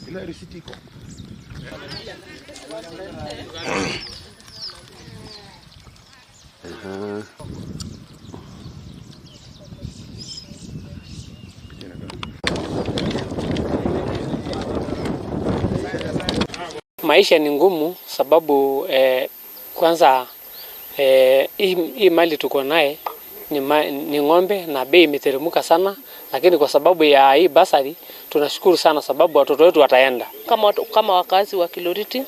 Ile risiti iko. Maisha ni ngumu sababu kwanza hii mali tuko naye ni ng'ombe na bei imeteremka sana, lakini kwa sababu ya hii basari tunashukuru sana sababu watoto wetu wataenda. Kama wakazi wa Kiloriti,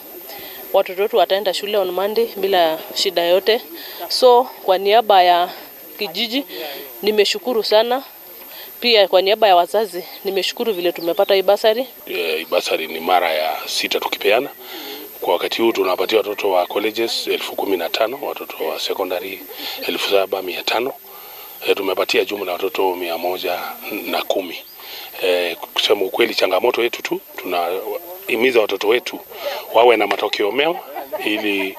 watoto wetu wataenda shule on Monday bila shida yote. So kwa niaba ya kijiji nimeshukuru sana. Pia kwa niaba ya wazazi nimeshukuru vile tumepata hii basari. Basari ni mara ya 6 tukipeana. Kwa wakati huu tunapatia watoto wa colleges 15,000, watoto wa secondary 7,500. Tumepatia jumla watoto 110. Kusema ukweli, changamoto yetu tu tunahimiza watoto wetu wawe na matokeo mema ili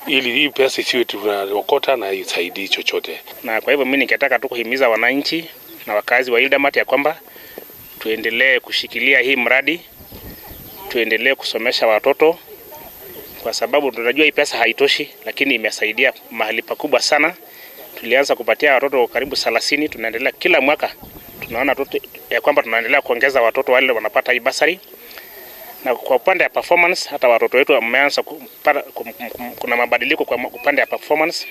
hii pesa isiwe tunaokota na isaidii chochote. Na kwa hivyo mimi ningetaka tu kuhimiza wananchi na wakazi wa Ildamat ya kwamba tuendelee kushikilia hii mradi, tuendelee kusomesha watoto kwa sababu tunajua hii pesa haitoshi, lakini imesaidia mahali pakubwa sana. Tulianza kupatia watoto karibu 30, tunaendelea kila mwaka. Tunaona ya kwamba tunaendelea kuongeza watoto wale wanapata hii basari. Na kwa upande ya performance, hata watoto wetu wameanza kupata, kuna mabadiliko kwa upande ya performance.